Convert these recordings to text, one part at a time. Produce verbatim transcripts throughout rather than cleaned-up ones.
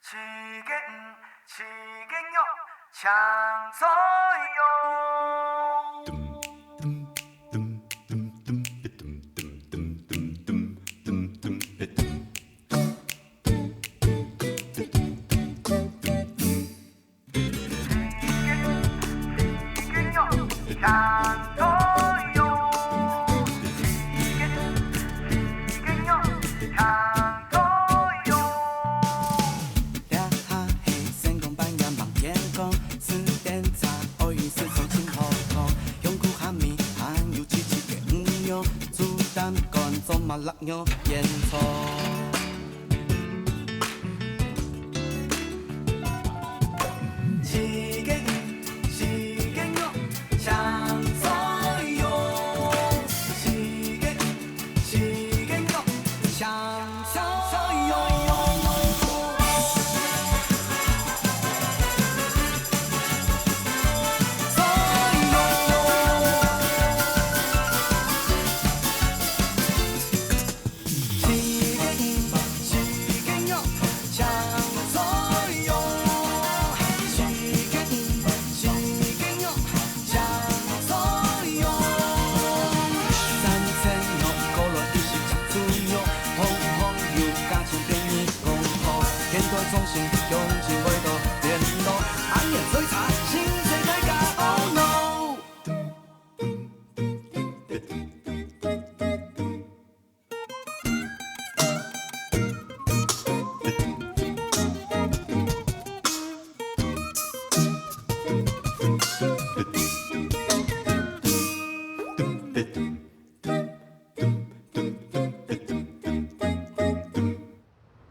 四个魚，四个肉，青菜肉。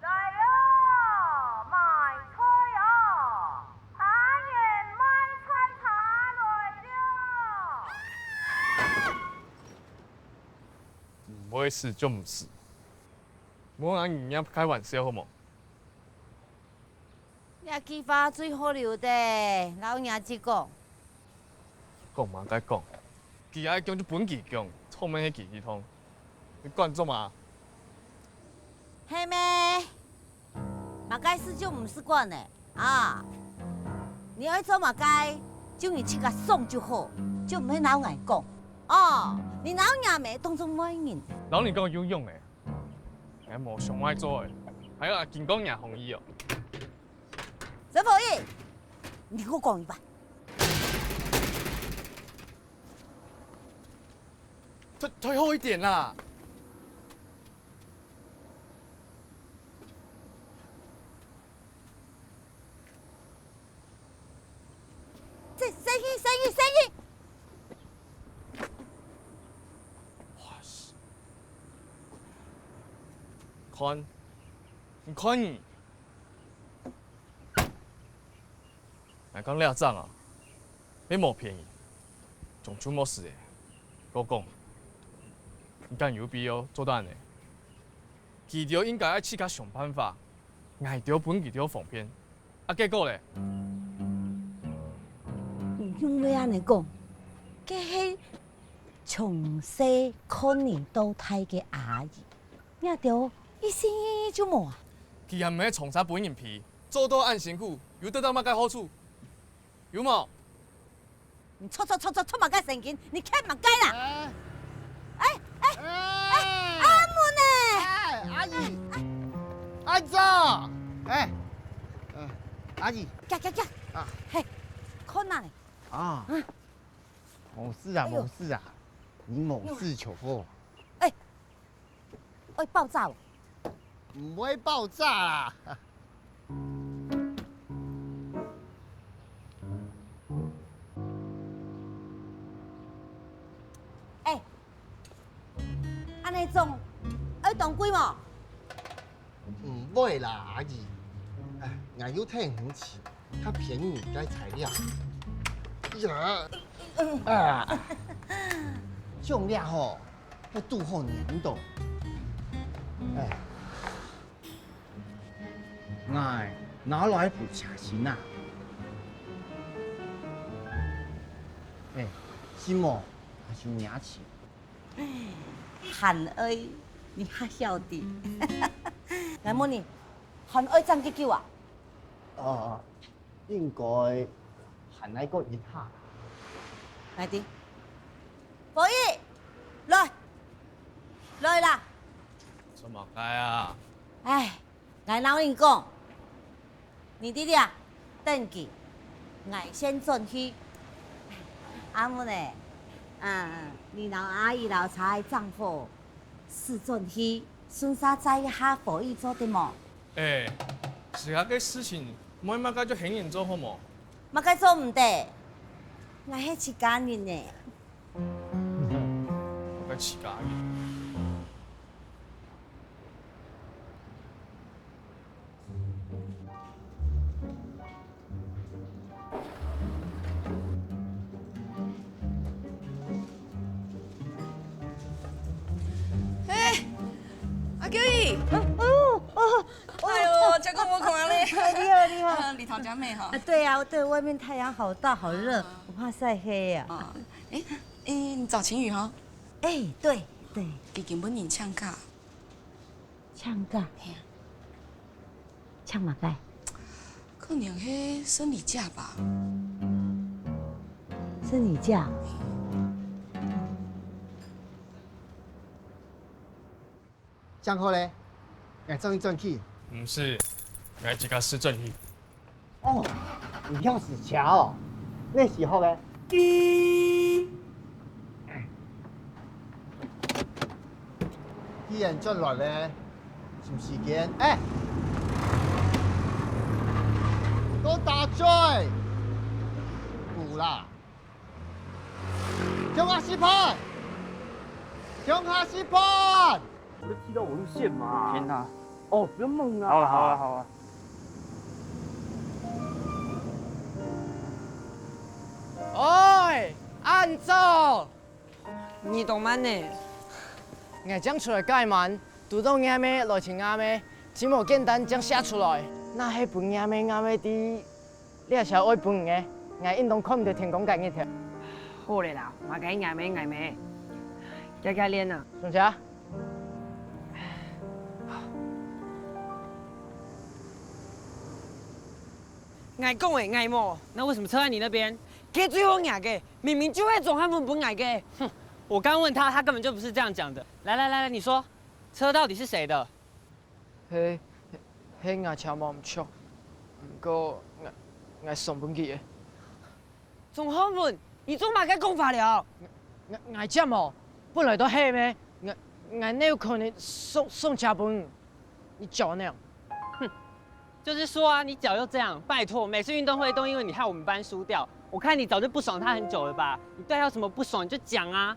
來哦，買菜哦，阿燕買菜茶來了。毋會使就毋使，莫拿人家開玩笑好無？這句話最好留咧，摎若姊講。講麼个講？佢愛講就分佢講，做咩係佢去創？你管做麼？係咩？麼个事就毋使管咧啊！你愛做麼个，就你自家爽就好，就毋使摎𠊎講。哦，你摎若姆當做外人。摎你講有用咧，𠊎無想愛做咧，還愛緊講若項義哦。 陳鳳儀，你給我講一半。退，退後一點啦！這，生意，生意，生意！哇塞！看，你看你！ 𠊎講這隻啊，也無便宜，終究無使咧。𠊎講，你敢有必要做到恁呢？佢兜應該愛自家想辦法，𠊎兜分佢兜方便。啊，結果咧？你仰會恁呢講？該係從細看你到大个阿姨，若兜一息就無啊？佢還毋係長期分人陪， 做到恁辛苦，有得到麼个好處？有無？你出出出出出麼个神經？你譴麼个啦？哎，哎，哎，哎，阿姆呢？哎，阿姨，阿祖，哎，呃，阿姨，行行行，啊，嘿，看哪呢？啊，嗯，無事啊，哎喲，無事啊，你無事就好。哎， 會爆炸無？毋會爆炸啦。哎，恁呢種，愛當貴無？毋會啦，阿姨。哎，𠊎有提你去較便宜个材料。呀，啊，種了吼， 係堵好年度。哎，𠊎拿來補車薪啊。哎，承蒙，還有若姊。還愛，你還曉得。𠊎問你，還愛爭幾久啊？哦，應該還愛過一下。來的，博義，來，來啦！做麼个啊？哎，𠊎摎你講，你在這等佢，𠊎先轉去。阿文呢？啊，你摎阿姨摎車仔正好，駛轉去，順續載一下博義做得無？ 哎，自家个事情，莫麼个就喊人做好無？麼个做毋得？𠊎係自家人呢。麼个自家人？哎，阿嬌姨，哦哦哦，哎喲，真久無看咧。你好，你好。啊，日頭真美吼。啊，對啊，對，外面太陽好大，好熱，啊。我怕曬黑啊。啊，哎，哎，你找晴雨吼？哎，對對。佢今晡日請假。請假？嘿啊。 請麼个？可能係生理假吧。生理假？正好咧，𠊎轉去轉去。毋使，𠊎自家駛轉去。 哦，你曉駛車哦，你駛好咧？既然轉來咧，係毋係時間？哎，都打嘴！有啦，向下駛盤，向下駛盤！ 我都踢到我路線嘛。天哪！哦，不要弄啊。好了，好了，好了。喂，恁早！你當慢呢？𠊎正出來解悶，堵到若姆來尋𠊎姆，真無簡單正寫出來，若係分若姆，若姆知 這寫愛分你个，𠊎應當看毋得天光个日頭。好了啦，麼个𠊎姆𠊎姆，遽遽練啊。上車。𠊎講个𠊎無，那為什麼車在你那邊？該最好𠊎个，明明就係鍾漢文分𠊎个。哼，我剛問他，他根本就不是這樣講的。來來來來，你說，車到底是誰的？ 係，係𠊎車無毋著，毋過𠊎，𠊎送分佢个。鍾漢文，你做麼个講法了？𠊎，𠊎，𠊎正無，本來都係咩，𠊎，𠊎哪有可能送，送車分你？你腳那樣。哼，就是說啊，你腳又這樣，拜託，每次運動會都因為你害我們班輸掉， 我看你早就不爽他很久了吧？你對他有什麼不爽你就講啊。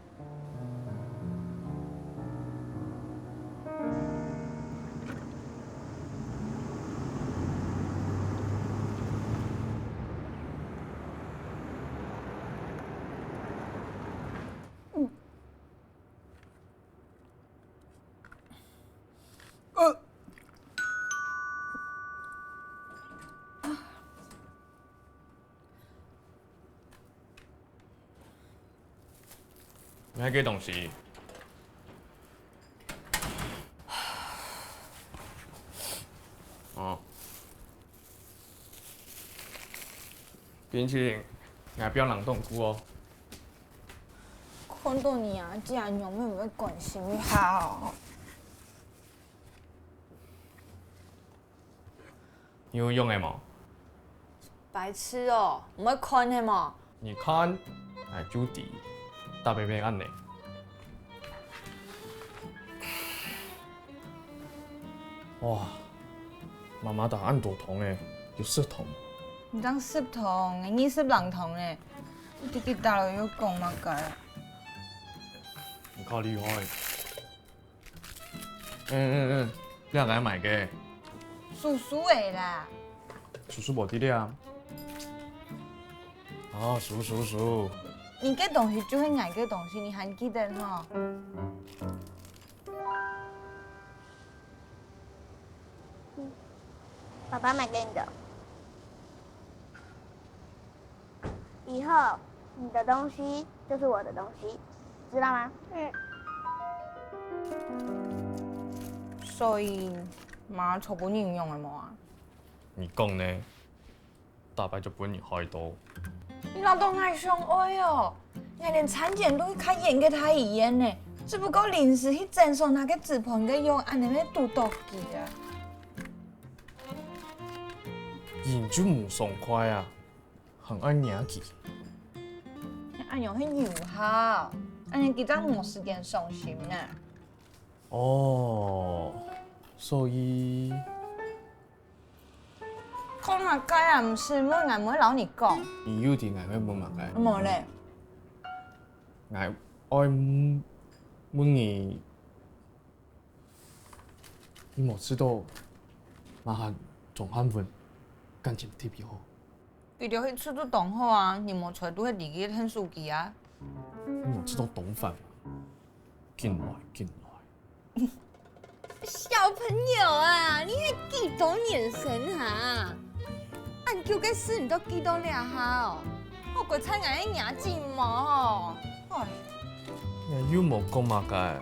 𠊎个東西。哦。冰淇淋，𠊎放冷凍庫哦。看到你啊，這樣仰會毋會關心一下哦？ 你有用个無？白痴哦，毋會看係無？你看，𠊎就知，打白白恁呢。哇，媽媽打恁多糖誒，有食糖？毋單食糖，你食冷糖誒，你滴滴答答又講麼个？你較厲害。 嗯嗯嗯，這係𠊎買个。叔叔个啦。叔叔無在這啊。哦，叔叔叔。你个東西就係𠊎个東西，你還記得吼？爸爸買給你的。 以後你的東西就是我的東西，知道嗎？嗯。所以，媽做分你用个無啊？你講呢？逐擺就分人害到。你恅著𠊎想愛哦！𠊎連產檢都去較遠个大醫院呢，只不過臨時去診所拿个紙盆个藥，恁呢會堵著佢啊！人就無爽快啊，還愛惹佢。恁樣係有效，恁呢佢正無時間傷心呢。哦，所以 講麼个啊？毋使問，𠊎毋會摎你講。你又知𠊎會問麼个？無咧。𠊎愛問，問你，你無試著麼个鍾漢文感情特別好？佢兜係處著當好啊，你無在都係知佢个𢯭手機啊。你無試著當煩嗎？緊來，緊來。 小朋友啊，你係幾多年生哈？恁久个事你都記到這下哦，好過在𠊎个年紀無哦。唉。𠊎又無講麼个。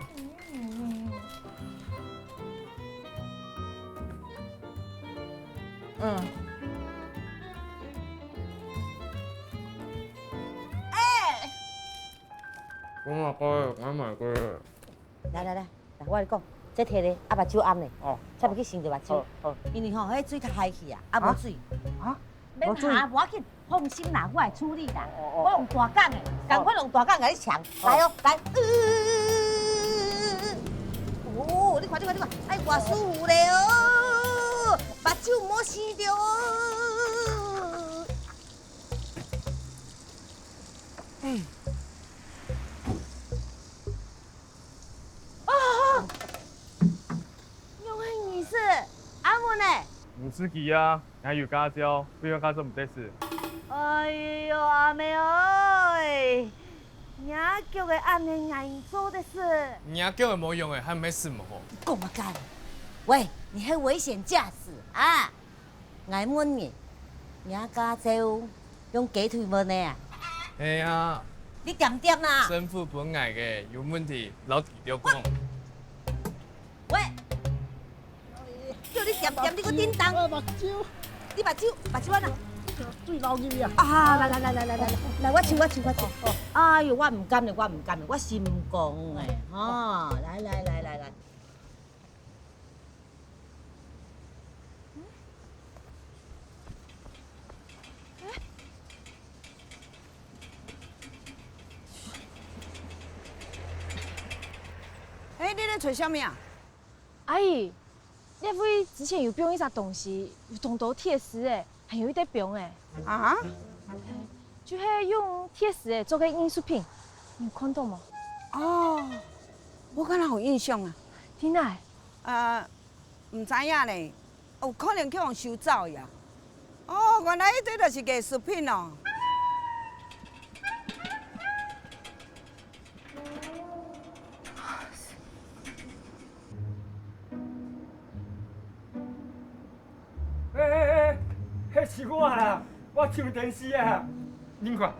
嗯。哎，講麼个？𠊎買个。來來來， 來，𠊎來講，這題咧，啊，目睭暗咧，哦。才袂去醒著目睭。好，好。因為吼，彼水較海去啊，啊，無水。啊？免怕，無水。無要緊，放心啦，𠊎來處理啦。哦，哦，哦。我用大港的，哦。趕快用大港來搶。哦。來哦，來。呃，哦，你看，你看，你看，哎，偌舒服咧哦，目睭無醒著哦。嗯。 哦，仰會你識？阿文呢？毋識佢啊，𠊎有駕照，為麼个做毋得事？哎喲，阿妹哎，若腳个恁呢𠊎做得事。若腳个無用个，還毋係使毋好。講麼个？喂，你係危險駕駛啊！ 𠊎問你，若駕照用雞腿問个啊？係啊。你恬恬啦！政府分𠊎个，有問題摎佢兜講。喂，叫你恬恬，你个叮噹。啊，目睭。你目睭，目睭啊哪？水流入去啊！啊，來來來來來來，來，我手，我手，我手。哎喲，我毋敢咧，我毋敢咧，我心肝个，吼，來來來來來。 欸，你咧揣啥物啊？阿姨，這位之前有放一隻東西，有當多鐵絲欸，還有一垤枋欸。啊？就係用鐵絲欸做个藝術品，你有看著無？哦，𠊎敢若有印象啊。在哪？啊， 毋知影呢，有可能去予人收走呀。哦，原來這就是藝術品哦。欸欸欸，彼是我啦，我搶電視啊！ 恁看，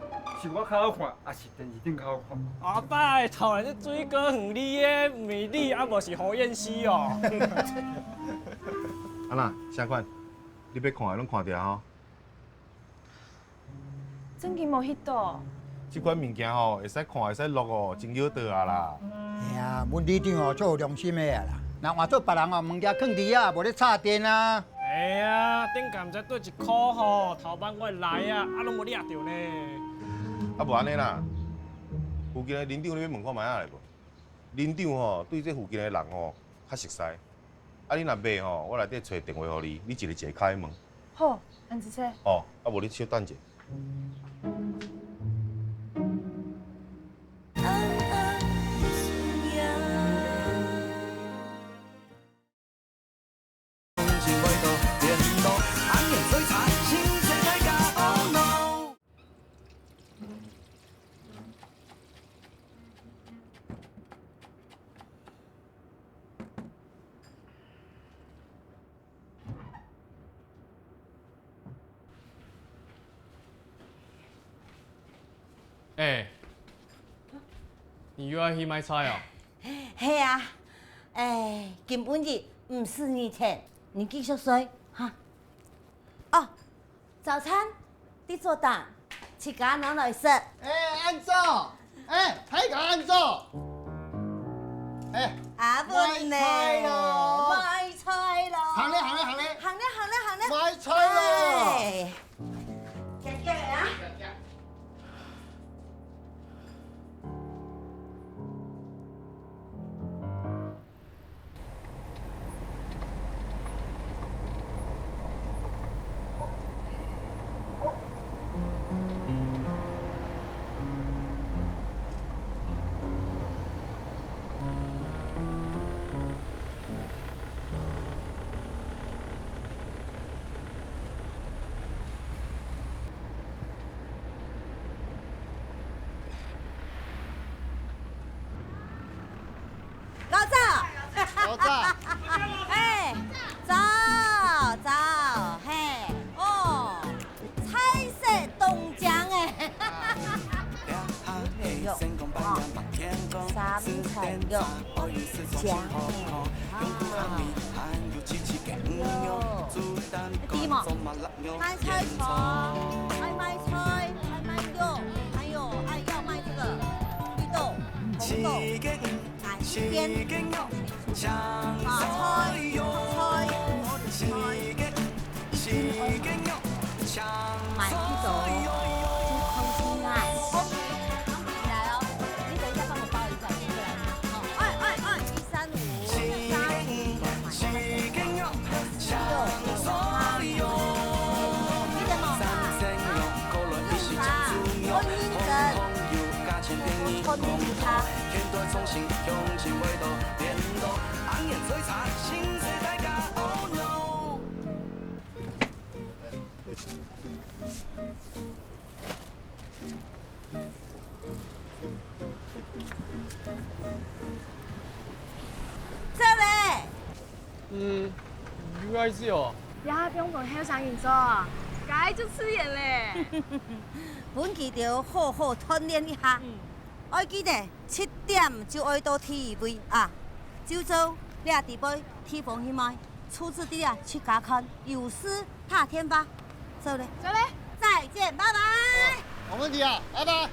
是我較好看，抑是電視頂較好看？阿伯，頭來是水果園裡个，毋係你，啊無是何燕西哦。啊哪，啥款？你欲看的攏看著吼。正經無翕著。這款物件吼，會使看會使錄哦，真有道啊啦。哎呀，阮里長哦，足有良心的啊啦。若換做別人哦，物件囥佇遐，無咧插電啊。 哎呀，頂工毋知對一箍吼，頭擺𠊎來啊，啊攏無掠著呢。啊無按呢啦，附近的鄰長你欲問看覓仔來無？鄰長吼，對這附近的人吼，較熟悉。啊你若袂吼，我內底揣電話予你，你一个一个敲去問。好，恁仔細。哦，啊無你小等一下。 欸，你又愛去買菜哦？係啊，欸，今晡日毋使你請，你繼續睡，哈。哦，早餐在桌頂，自家拿來食。哎，恁早，哎，大家恁早。哎，阿文呢？買菜咯。買菜咯。行咧，行咧，行咧。行咧，行咧，行咧。買菜咯。哎，行行啊。 𠊎走。𠊎走。嘿，走，走，嘿，哦，菜色當靚誒。有，有，哦，三菜肉，靚誒，啊。有，知無？ 買菜菜，愛買菜，愛買肉，還有，哎，要買這個綠豆、紅豆，啊，一邊，花菜、菜、菜，買綠豆，就空心菜。起來哦，你等一下幫我包一下，起來。好，哎，哎，哎。 三五，三五，六，六，八，六，八，婚姻證，婚姻卡。 走咧。嗯，有意思哦。這下毋使分後生人做，該就自然咧。分佢兜好好鍛鍊一下。嗯。愛記得，七點就愛到第一位啊。就做這底背地方去買，出資的啊，自家看，有事 打電話。走咧。走咧。再見，拜拜。哦，無問題啊，拜拜。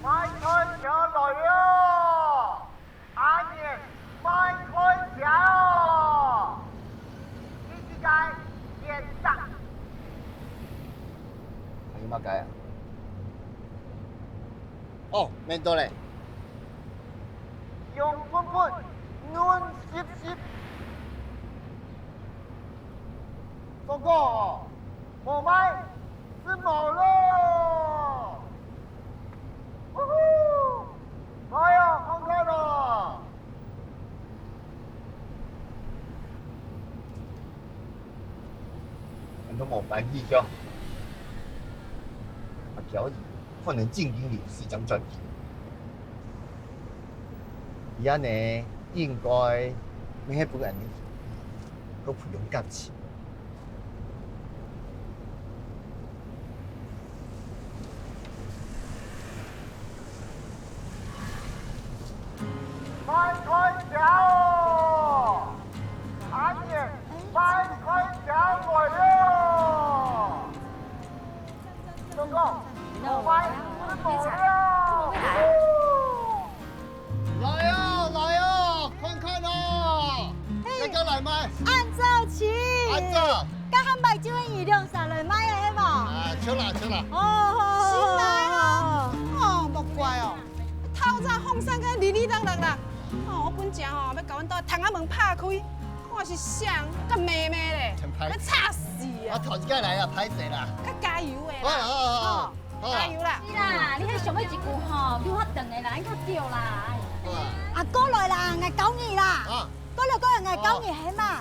買菜車來了，阿年買菜車哦，你自家選擇。還有麼个啊？ 哦，面到咧。香噴噴，嫩濕濕。哥哥，無買，就無咯。呼呼，來哦，看看哦。恁都無歡喜樣。阿嬌姨。 可能正經有時正轉去。佢恁呢應該毋係分恁呢，佢培養感情。慢開走，阿姐，慢開走來了。 哥哥，我們吃飽了。來啊，來啊，看看啊，嘿，大家來買。恁早起。恁早。該下擺就係你兩儕來買个，係無？啊，著啦，著啦。哦，好，好，好，好。新來哦。哦，莫怪哦。透早風聲个哩哩當當啦。哦，我本成哦，欲共阮兜窗仔門拍開。 看是誰，敢罵罵咧，真歹勢。欲吵死啊！啊，頭一擺來啊，歹勢啦。較加油的啦。好，好，好，好。哦，好。加油啦！是啦，你彼上尾一句吼，比較長的啦，應該對啦。好啊。啊，過來啦，𠊎教你啦。啊。過來，過來，𠊎教你，哦。係嘛？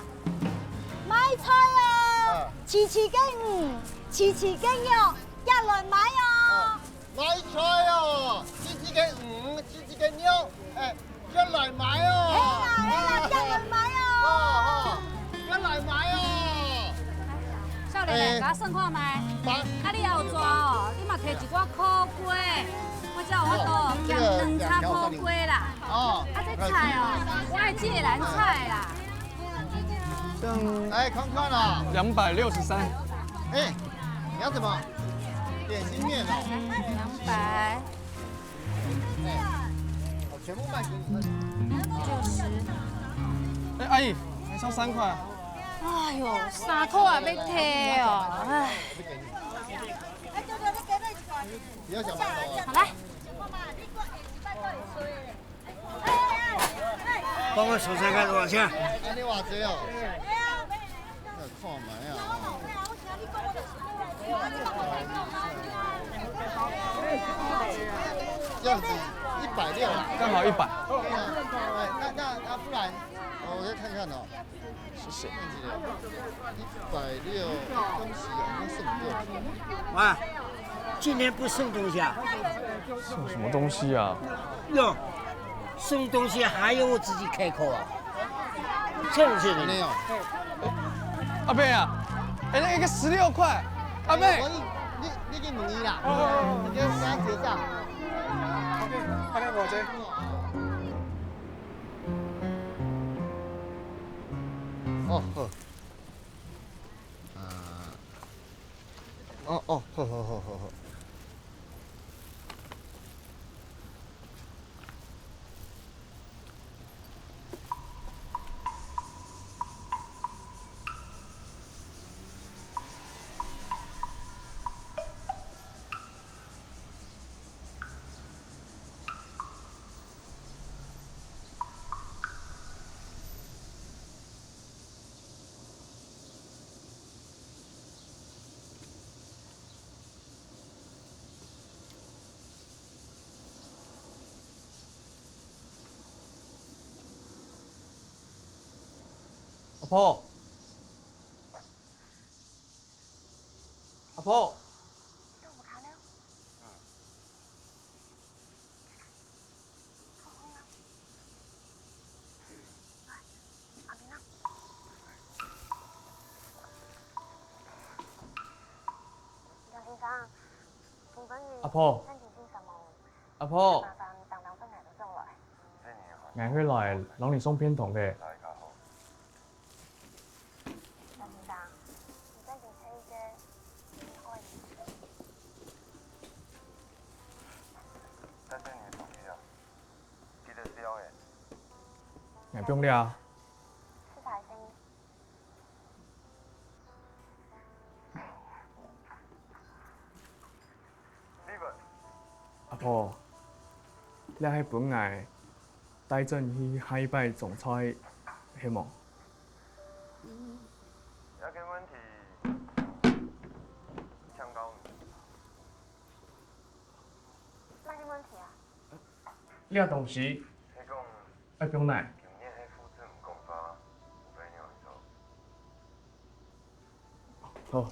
買菜哦，啊。七七个魚，七七个肉，遽來買哦。啊。 買菜哦，七七个魚，七七个肉，哎，遽來買哦。係啦，係啦，遽來買哦。哦，哦，遽來買哦。少年人，哎。共我算看覓。啊。啊，你後逝哦，你嘛提一寡苦瓜，我一有法度，鹹卵炒苦瓜啦。哦，啊，這菜哦，我愛這个藍菜啦。像來看看啦。兩百六十三。哎，你要什麼？點心面哦。兩百。哦，全部賣給你。六十。哎，阿姨，還少三塊啊。哎喲，三塊也要退哦，哎。不要想太多啊。好，來。 幫我數數看多少錢？啊，你偌濟哦？來看覓啊。這樣子一百六啊。剛好一百。對啊，哎，那，那，那不然，我再看看哦。 是什麼？一百六，東西啊，那是很多。喂，今天不送東西啊？送什麼東西啊？喲，送東西還要我自己開口啊？真是的。沒有。阿伯啊，哎，那一個十六塊，阿伯。我，你，你，你給問伊啦，你跟他結帳。哦，好。 啊，哦，哦，好，好，好，好，好。阿婆，阿婆。 阿婆，阿婆，𠊎會來摎你送便當个。 𠊎放了啊。阿婆，這係分𠊎帶轉去下一擺種菜，係無？ 這東西愛放哪？好。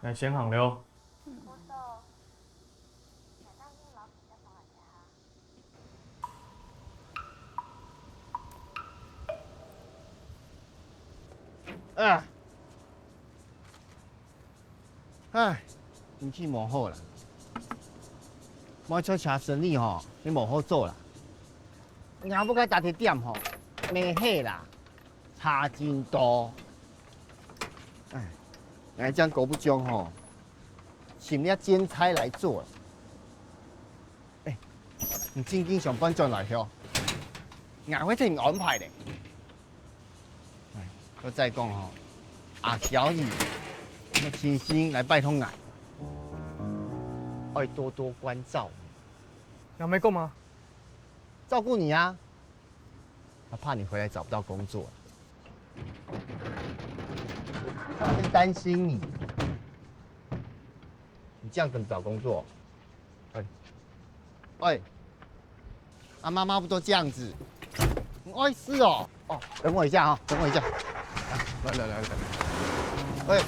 𠊎先行了。啊！唉，運氣無好啦。買菜車生理吼，你無好做啦。若毋該大鐵店吼，無貨啦，差真多。唉，𠊎正搞毋將吼，尋這兼差來做啦。 欸，你正經想搬轉來吼？𠊎會替你安排咧。欸，又再講吼，阿小雨，你誠心來拜託𠊎，愛多多關照。你還沒夠嗎？照顧你啊，他怕你回來找不到工作，他會擔心你。你這樣怎麼找工作？喂，啊，妈妈不都这样子？很碍事哦。哦，等我一下哈，等我一下。来来来来，喂。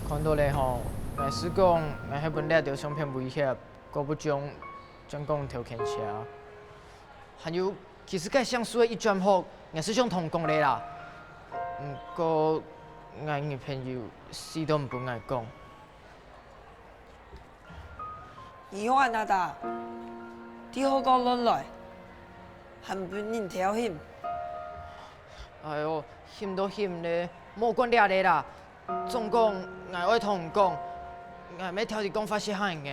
看到咧吼，𠊎係講，𠊎係分這兜相片威脅，故不將專講頭牽車。還有，其實該相書个一轉學，𠊎係想同你講咧啦。毋過，𠊎女朋友死都毋分𠊎講。 以後恁仔打，第二個亂來，還分人挑釁。哎喲，譴都譴咧，莫管這兜啦。總講，𠊎愛同你講，𠊎乜挑你講話係恁仔个。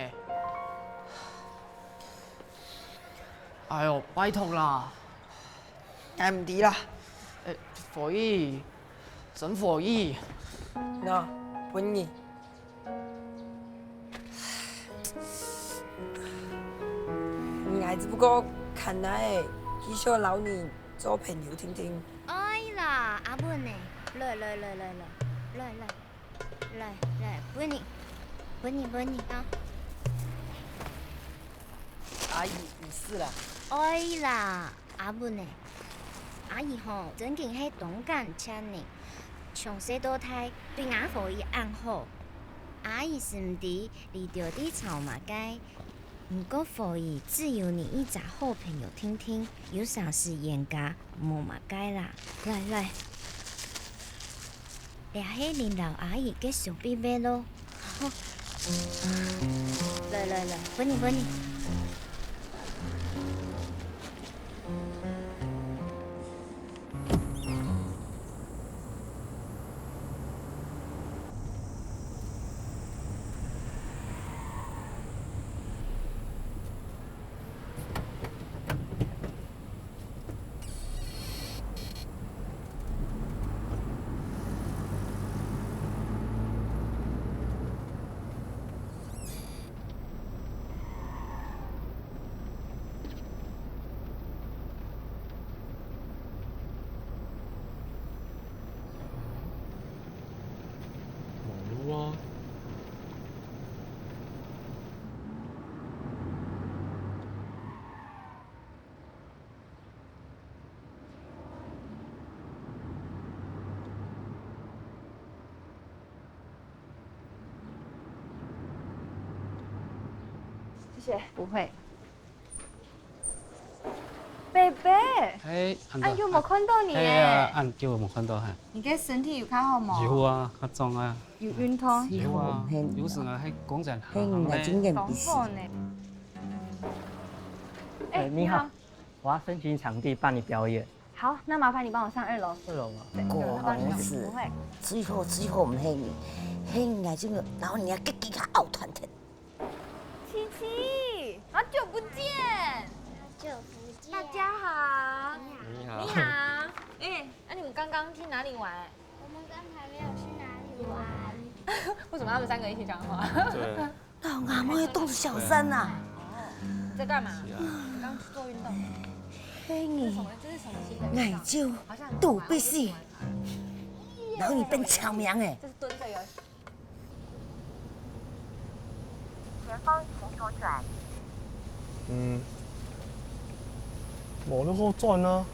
哎喲，拜託啦。𠊎毋知啦。哎，火姨，真火姨。喏，分你。 𠊎只不過看哪仔繼續摎你做朋友定定。哎啦，阿文呢？來來來來來，來來來來，分你，分你分你啊！阿姨，你死啦！哎啦，阿文呢？阿姨吼，正經係當感謝你，從細到大對𠊎火姨恁好。阿姨係毋知 你到底在吵麼个？毋過火姨只有你一隻好朋友定定，有啥事冤家無麼个啦。來來，這係你摎阿姨个小祕密囉。好，來來來，分你分你。 網路啊。 謝謝。不會。貝貝，嘿，恁久。恁久無看到你欸。嘿啊，恁久無看到哈。你个身體有較好無？有啊，較壯啊。有運動？有啊，有時啊，還講真，係，還好呢。當好呢。欸，你好。你好。 我要申請場地辦理表演。好，那麻煩你幫我上二樓。二樓嗎？對，過二樓，那幫你弄。紅紙，不會。最好最好毋係你，係𠊎這個，然後你還給佢拗斷忒。琪琪，好久不見。好久不見。大家好。你好。你好。欸，那你們剛剛去哪裡玩？我們剛才沒有去哪裡玩。為什麼他們三個一起講話？對。 老阿妹當小三啊。你在幹嘛？你剛剛去做運動？嘿，你，這是什麼？這是什麼新的運動？𠊎就肚皮死，好像有滑滑梯。然後你變長命欸。這是蹲著有。前方請左轉。嗯，無路好轉啊。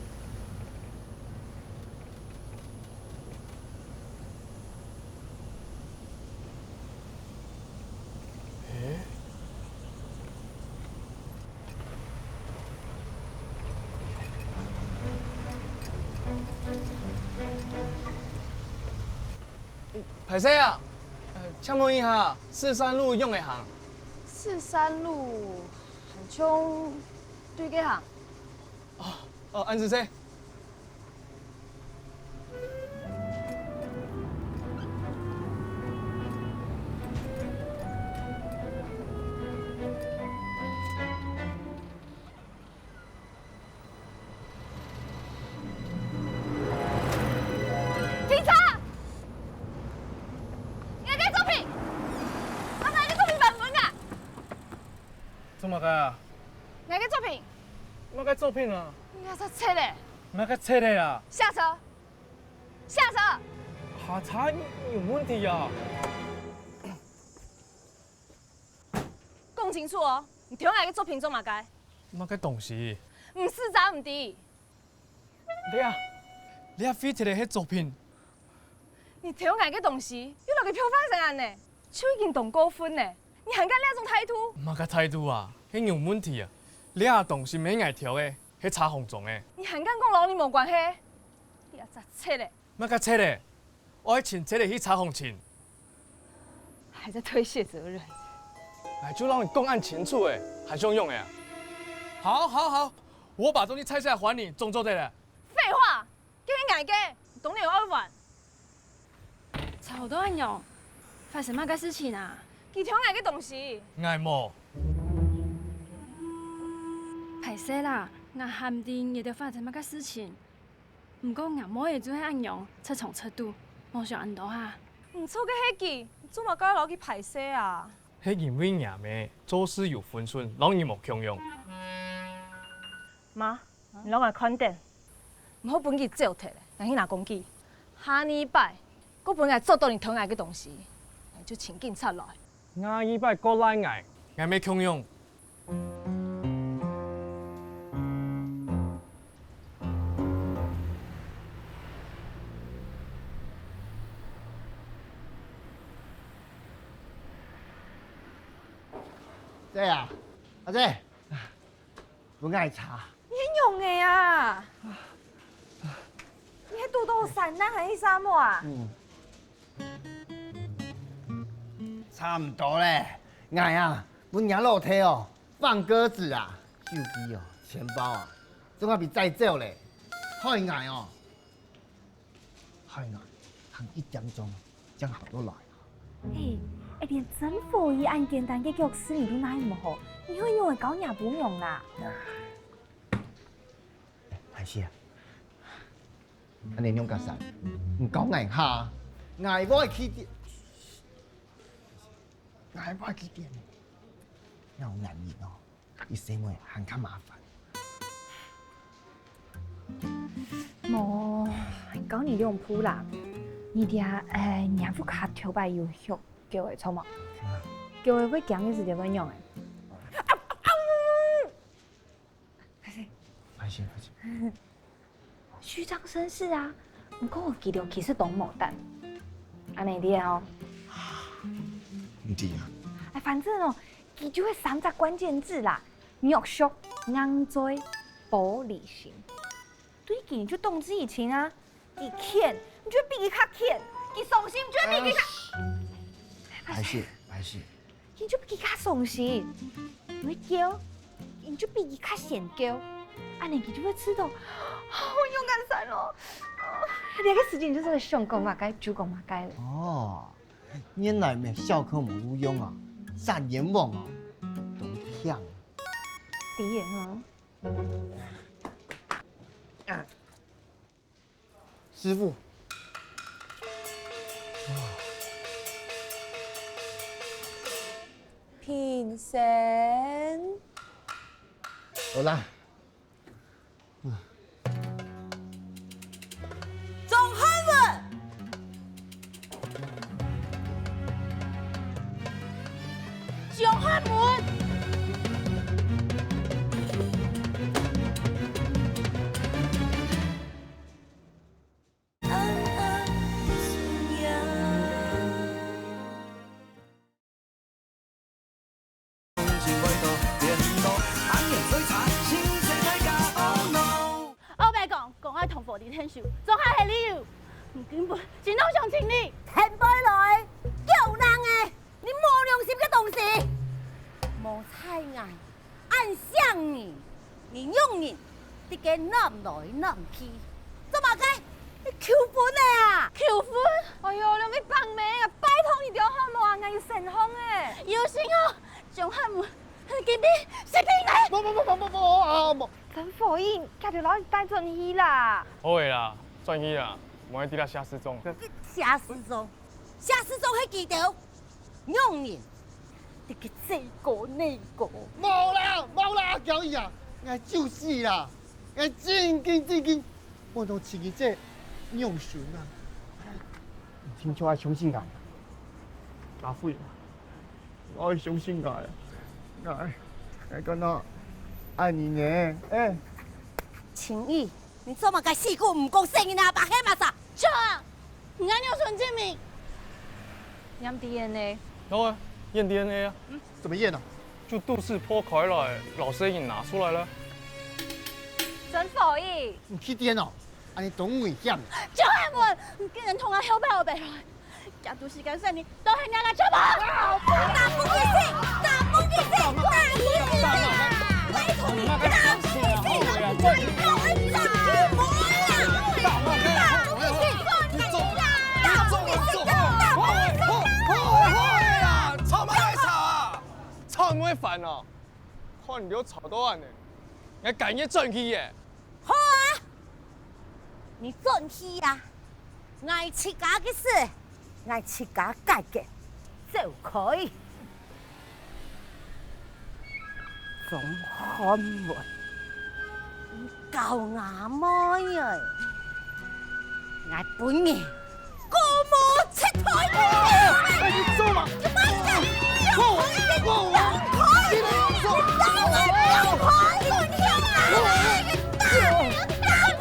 欸？歹勢啊，呃，請問一下，四三路仰仔行？四三路，好像對該行。哦，哦，恁仔細。 停車！做麼个啊？𠊎个作品。麼个作品啊？𠊎个冊仔。麼个冊仔啊？下車！下車！下車，你有問題啊！講清楚哦，你偷𠊎个作品做麼个？麼个東西？毋使詐毋知。 這，這廢忒个係作品。你偷𠊎个東西，又摎佢漂白成恁呢，就已經當過分呢！你還敢這種態度？麼个態度啊？係你有問題啊！這東西毋係𠊎偷个，係車行裝个。你還敢講摎你無關係？你這隻賊仔！ 麼个賊仔？愛尋賊仔去車行尋。還在推卸責任。𠊎就摎你講恁清楚了，還想仰仔啊？好，好，好，我把東西拆下來還你，總做得了。廢話，該係𠊎个，你當然愛還。吵到恁樣，發生麼个事情啊？佢偷𠊎个東西。𠊎無。歹勢啦，𠊎還毋知你兜發生麼个事情。 毋過吾妹仔就係恁樣，出場出肚，無想恁多哈。毋著个係佢，做麼个摎佢歹勢啊？係因為吾妹做事有分寸，摎你無共樣。媽，你摎𠊎看等，毋好分佢走忒了，𠊎去拿工具。下二擺，過分𠊎捉到你偷𠊎个東西，𠊎就請警察來。 下二擺過賴𠊎，𠊎乜共樣。姐啊，阿姐，分𠊎茶。你仰仔啊？你係堵到山難還係沙漠啊？嗯。 差毋多咧，𠊎啊，分若老弟哦，放鴿子啊，手機哦，錢包啊，總下分載走咧，害𠊎哦，害𠊎行一點鐘正行到來。嘿，欸，連真火一恁簡單个腳事你都拿毋好，你會仰仔教若餔娘啦？唉，歹勢啊， 恁仔仰結煞，你教𠊎下，𠊎會去點，𠊎會去點。若有男人哦，比細妹還較麻煩。無，教你兩步啦。你這，欸，若屋下頭擺有畜狗仔著無？狗仔會驚个時節會仰仔？ 歹勢，歹勢。虛張聲勢啊，毋過佢兜其實當無膽。恁仔知哦？毋知啊。哎，反正哦，佢就係三隻關鍵字啦：弱小、硬嘴、玻璃心。對佢就動之以情啊，佢譴，你就比佢較譴；佢傷心，你就比佢較……歹勢，歹勢。 你就比佢較傷心；你會噭，你就比佢較先噭。恁仔佢就會知著，哦，勇敢煞咯。這個時節你就做得想講麼个就講麼个了。哦，原來毋係笑客無路用啊，煞冤枉啊，當強。對啊。 師傅。平身。好啦。鍾漢文！鍾漢文！ 烏白講，講愛同火力𢯭手，總還係理由。你根本就當想清理。天背來，狗囊仔！ 你無良心个東西！無彩眼，恁像你，你用人，在該揇來揇去，做麼个？你求婚个啊？求婚？哎喲，兩位伯姆啊，拜託你兜好無啊？𠊎有身項个。有身項，鍾漢文，今晡日食定个。無無無無無無啊無！曾火影，家己摎你帶轉去啦。好个啦，轉去啦，莫愛在這寫詩章。寫詩章，寫詩章係佢兜。 仰人，你个這个那个。無啦，無啦，阿嬌姨啊，𠊎就死啦！𠊎真經真經，無當自己這樣想啊！你聽就愛相信𠊎，阿輝，愛相信𠊎，𠊎，𠊎感覺愛你呢，哎。青衣，你做麼个死久毋講細人仔，把黑馬殺？ 你愛用身證明？驗D N A。好啊，驗D N A啊。怎麼驗啊？就肚屎剖開來，摎細人拿出來了。真可以。你去癲哦，恁樣當危險。就係問，你竟然同𠊎後背後背來，這都時間細人，都係你个錯。打不一醒，打不一醒，打不一醒啊！拜託你，打不一醒，打不一醒，打不一醒！ 吵麼个吵啊？吵麼个煩哦？看你兜吵到恁樣，𠊎甘願轉去耶！好啊，你轉去啊！𠊎自家个事，𠊎自家解決，走開！ 鍾漢文，你搞𠊎妹仔！𠊎分你姑母切菜！哎，你做麼？你莫動！放開！放開！放開！放開！放開！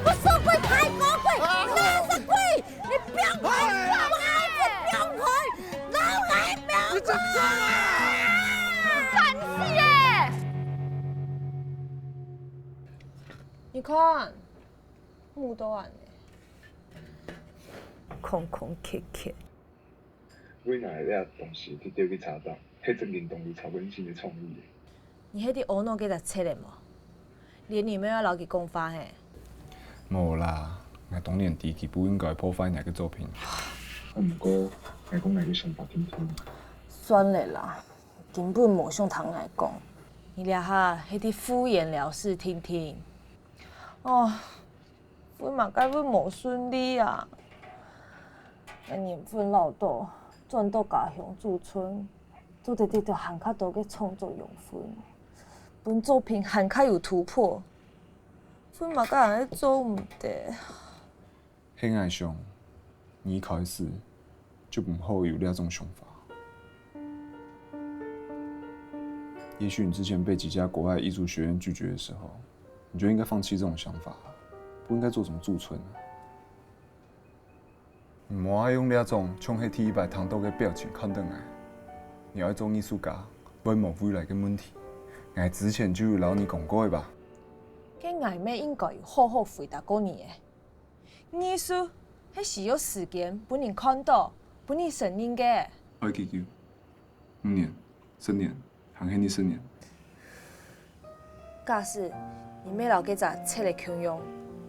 我說過，快放開！拿著佢！ 你放開！放開！放開！老愛放開！你這個啊！煩死欸！你看，烏到恁樣，空空缺缺。 為哪會這東西直接去查到，係正經動力超過你新个創意个。你係在阿腦該隻切个無？連你乜愛摎佢講話係？無啦，𠊎當然知佢毋應該破壞𠊎个作品。毋過，𠊎講𠊎个想法定定。算了啦，根本無想聽𠊎講。你這下係在敷衍了事定定。哦， 分麼个會無順利啊？𠊎人分恅著，轉到家鄉駐村，做得得到還較多个創作養分，分作品還較有突破。分麼个還係做毋得？係𠊎想，你一開始 就毋好有這種想法。也許你之前被幾家國外藝術學院拒絕的時候，你就應該放棄這種想法了，不應該做什麼駐村啊。你莫愛用這種像係第一擺聽到个表情看等𠊎。你愛做藝術家，會無未來个問題，𠊎之前就有摎你講過个吧？該𠊎乜應該有好好回答過你个。 藝術係需要時間分人看到，分人承認个。愛幾久？五年、十年，還係二十年？假使你乜摎該隻切仔共樣，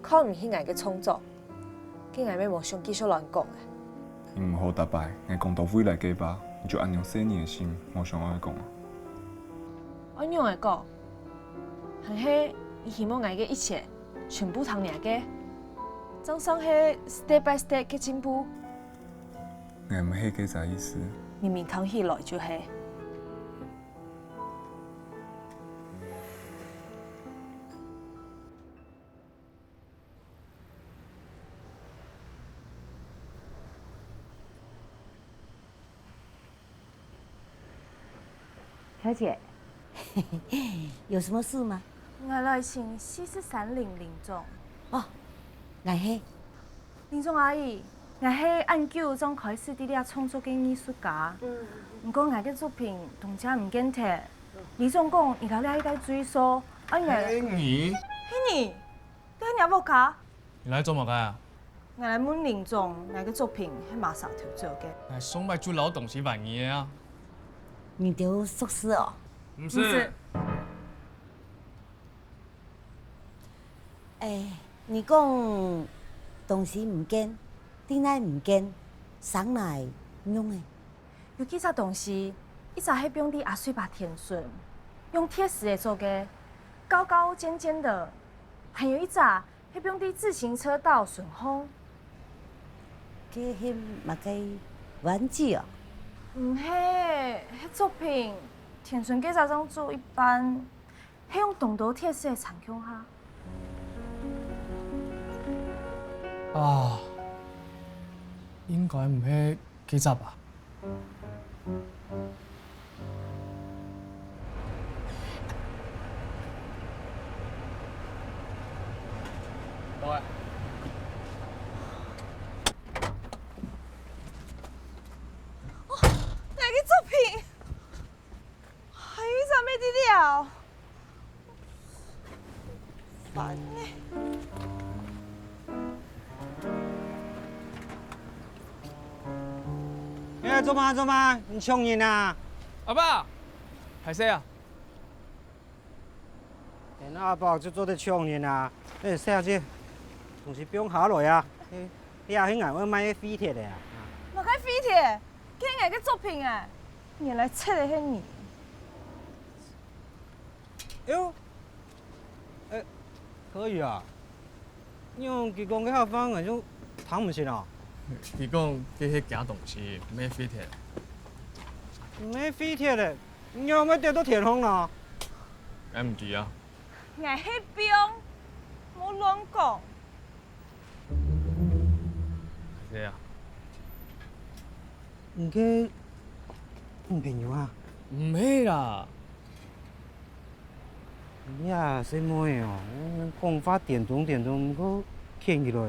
看毋起𠊎个創作，該𠊎乜無想繼續摎你講了。你毋好逐擺，𠊎講到未來个話，你就恁樣細義个心，無想愛講啊。愛仰仔講？還係你希望𠊎个一切 全部聽你个，正算係step by step个進步。𠊎毋係該隻意思。明明聽起來就係。小姐，有什麼事嗎？𠊎來尋四四三林林總。哦，𠊎係。林總阿姨，𠊎係恁久正開始在這創作个藝術家。毋過𠊎个作品當正毋見忒。里長講，你摎這一帶最疏，恁樣。係你？係你？ 這係若屋下？你來做麼个啊？𠊎來問林總，𠊎个作品係麼儕偷走个？𠊎上擺就摎東西還你个啊。你兜熟事哦？毋係。毋係。哎，你講東西毋見，在哪毋見，生哪仰仔？有幾隻東西，一隻係放在阿水伯田脣，用鐵絲仔做个，高高尖尖的，還有一隻 係放在自行車道脣項。該係麼个玩具哦？毋係，係作品，天順該隻正做一半，係用當多特色个殘共下。啊，應該毋係該隻吧？ 𠊎个作品，還有一隻乜在這。 煩呢！哎，做麼做麼？你搶人啊？阿伯，歹勢啊！你阿伯就做得搶人啊？哎，小姐，東西放下來啊！哎，這係𠊎愛賣个廢鐵个啊！麼个廢鐵？該𠊎个作品啊！原來賊个係你！ 哎喲，哎，可以啊。你用佢講个客話，𠊎就聽毋識啊。佢講該係假東西，毋係廢鐵。毋係廢鐵个，你仰會跌到天空啊？𠊎毋知啊。𠊎係放，莫亂講。 係啊。你个女朋友啊？毋係啦。你啊，細妹哦，講話顛倒顛倒，毋過牽起來，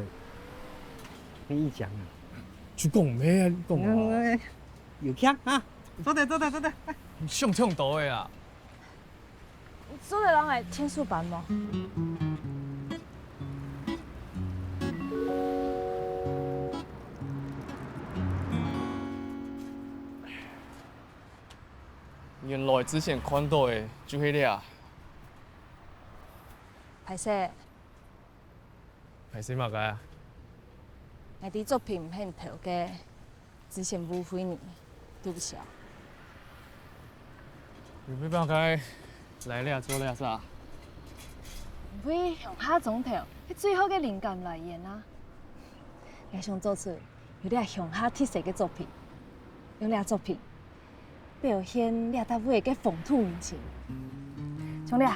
很異鄉啊。就講毋係啊，你講啊。嗯，有腔啊！做得，做得，做得。你想忒多个啦。 做得摎𠊎𢯭手搬無？原來之前看到个就係這啊。歹勢， 歹勢麼个啊？𠊎知作品毋係你投个，之前誤會你，對毋起啊。有麼个來這做這事啊？因為鄉下庄頭係最好个靈感來源啊！𠊎想做出有這鄉下特色个作品，用這作品 表現這搭位个風土人情。像這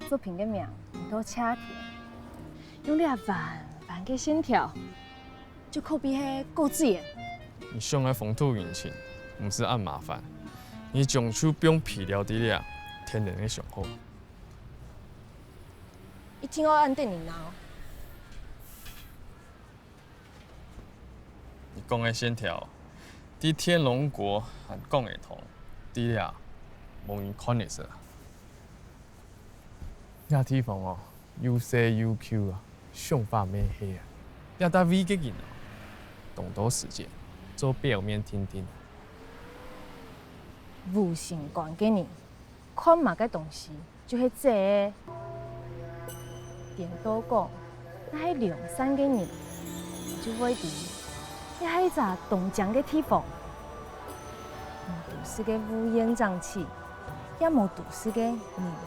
作品个名，你到赤田，用這彎彎个線條，就可比係果子園。你想个風土人情，毋使恁麻煩，你將就放肥料在這，天然个上好。一定愛恁得人鬧。 你講个線條，在天龍國還講會通，在這無人看會識啊。這地方哦，又細又舊啊，想法乜係啊。這搭位个人哦，當多時間做表面定定。無心肝个人，看麼个東西 就係䆀个。顛倒講，若係良善个人，就會知，這係一隻當靚个地方。無都市个烏煙瘴氣，也無都市个人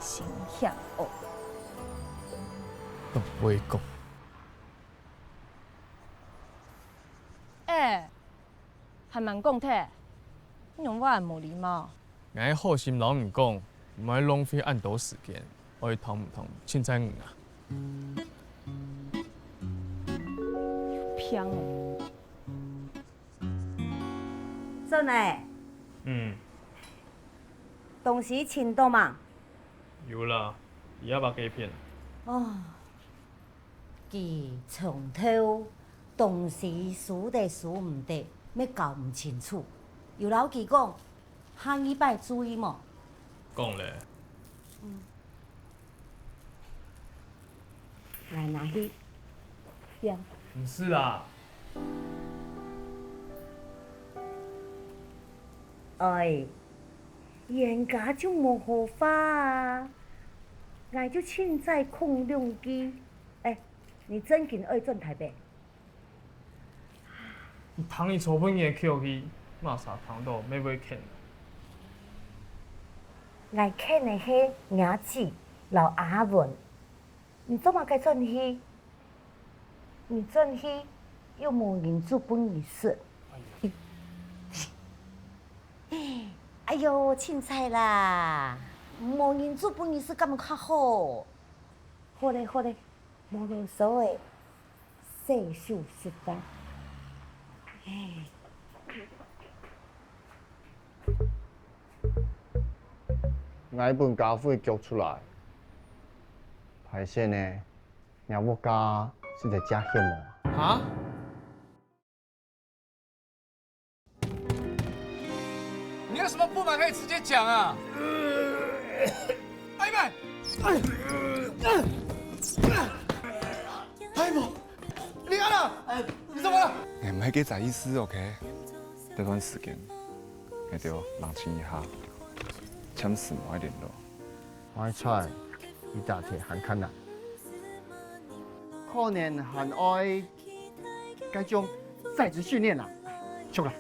心險惡。當會講。哎，還吂講忒，你仰會恁無禮貌？ 𠊎好心摎你講，毋愛浪費恁多時間，愛聽毋聽，盡在你啊。有病哦！俊仔，嗯，東西尋到吂？有啦，在阿伯該片。哦， 佢從頭東西收得收毋得，乜搞毋清楚。有摎佢講，下二擺注意無？講咧。嗯。來拿去放。毋使啦。哎，冤家就無好話啊！𠊎就凊彩講兩句。哎， 你正經愛轉臺北？你聽你做分人个口氣，麼儕聽著乜會譴。𠊎譴个係若姊摎阿文。你做麼个轉去？你轉去又無人煮分你食。哎呀，哎喲，凊彩啦，無人做分你食敢較好？好咧，好咧，無囉嗦咧，洗手食飯。嘿。 𠊎分家輝逐出來。歹勢呢，若屋下實在正險哦。啊？你有什麼不滿可以直接講啊！哎呀媽！哎呀媽！你看啊！你怎麼了？哎，毋係該隻意思，OK？ 這段時間，𠊎兜冷靜一下，暫時無愛聯絡。我愛猜，你打鐵還較難。可能還愛該種在職訓練啦。著啦，